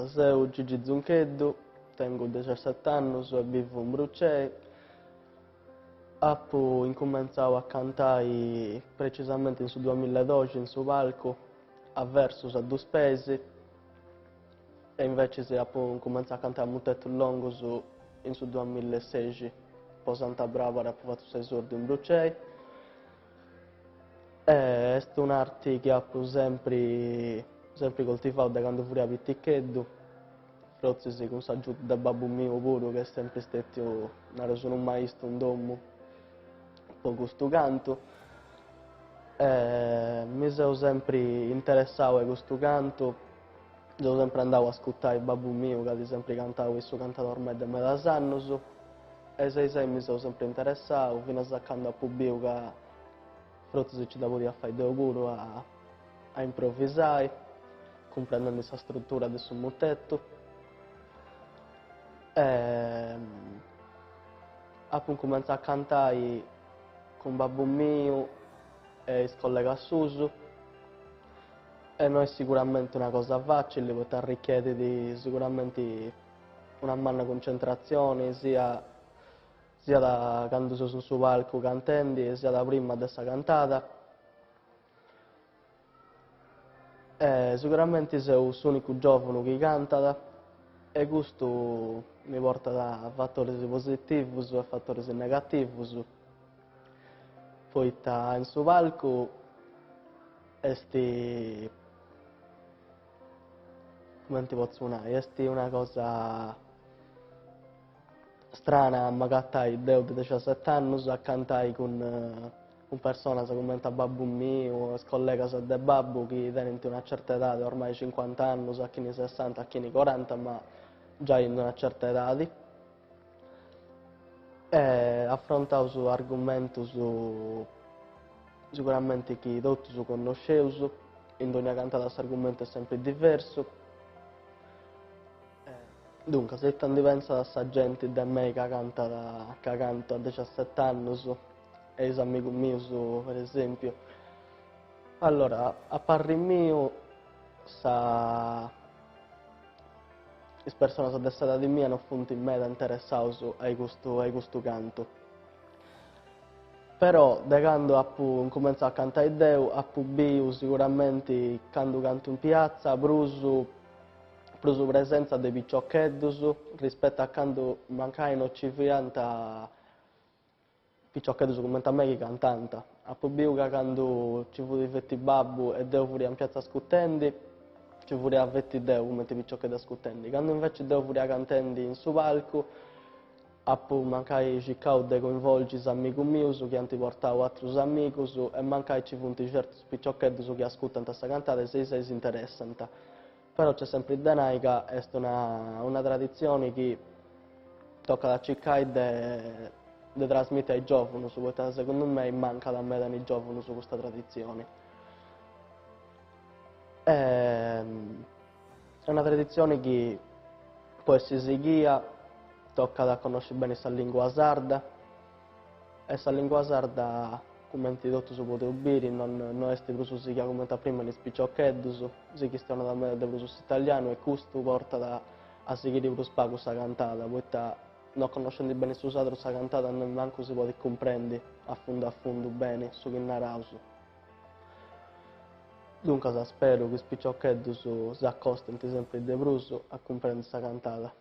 Seu Gigi Zuncheddu, tengu dexasset'annus e bivu in Brucei. Apu incumentzau a cantai precisamenti in su duamilla e doxi in su palcu, a versus a dus peis, e invecis apu incumentzau a cantai a mutetus longus in su duamilla e sexi, po Santa Brabara apu fatu s'esordiu in Brucei. Est un'arti chi apu sempri sempri coltivau de candu furia piticheddu, frotzis cun s'agiudu de babbu miu puru chi est sempri stetiu, nareus, unu maistu in domu po custu cantu. Mi seu sempri interessau a custu cantu, seu sempri andau a ascurtai babbu miu ca at sempri cantau, issu cantat ormai de medas annus e sei sei mi seu sempri interessau finas a candu apu biu ca frotzis nci dda podia fai deu puru a a improvisai, cumprendendi sa struttura de su mutetu e apu incumentzau a cantai cun babbu miu e is collegas suus e no est siguramenti una cosa facili poita arrichiedit siguramenti una manna cuncentratzioni sia siat candu seus in su palcu cantendi e siat prima de sa cantada. E siguramenti seu s'unicu giovunu chi cantat e custu mi portat fatoris positivus e fatoris negativus, poita in su palcu est cumenti potzu nai, est una cosa strana a m'agatai deu de dexaset'annus a cantai cun cun personas cumenti a babbu miu o is collegas de babbu chi tenint una certa edadi, ormai cincuant'annus, a chini sessanta, a chini coranta, ma giai in una certa edadi. E afrontaus argumentus siguramenti chi totus connosceus, in dogna cantada s'argumentu est sempri diversu. Duncas, ita ndi pensat sa genti de mei ca cantat, ca cantu a dexaset'annus e is amigus mius per esempiu? Allora, a parri miu sa is personas de s'edadi mia no funt meda interessaus a custu a custu cantu. Però de candu apu incumentzau a cantai deu apu biu siguramenti candu cantu in piatza prus prus presentza de piciocheddus rispetu a candu mancai no ci fiant piciocheddus cumenti a mei chi cantant. Apu biu ca candu ci fut feti babbu e deu furia in piatza ascurtendi, ci furia feti deu cumenti piciocheddu ascurtendi. Candu inveci deu furia cantendi in su palcu, apu mancai circau de coinvolgi is amigus mius chi ant portau atrus amigus e mancai ci funt certus piciocheddus chi ascurtant sa cantada e sei sei s'interessant. Però nc'est sempri de nai ca est una una traditzioni chi tocat a circai de de trasmiti a is giòvunus, poita segundu mei mancat meda in is giòvunus custa traditzioni. Est una traditzioni chi po essi sighia tocat a connosci beni sa lingua sarda E sa lingua sarda, cumenti totus podeus biri, non no est prus sighia cumenti a prima in is piciocheddus, si chistionat meda de prus s'italianu e custu portat a sighiri prus pagu sa cantada, poita no connoscendi beni su sardu sa cantada nemmancu si podit cumprendi a fundu a fundu beni su chi naraus. Duncas speru chi is piciocheddus s'acostint sempri de prus a cumprendi sa cantada.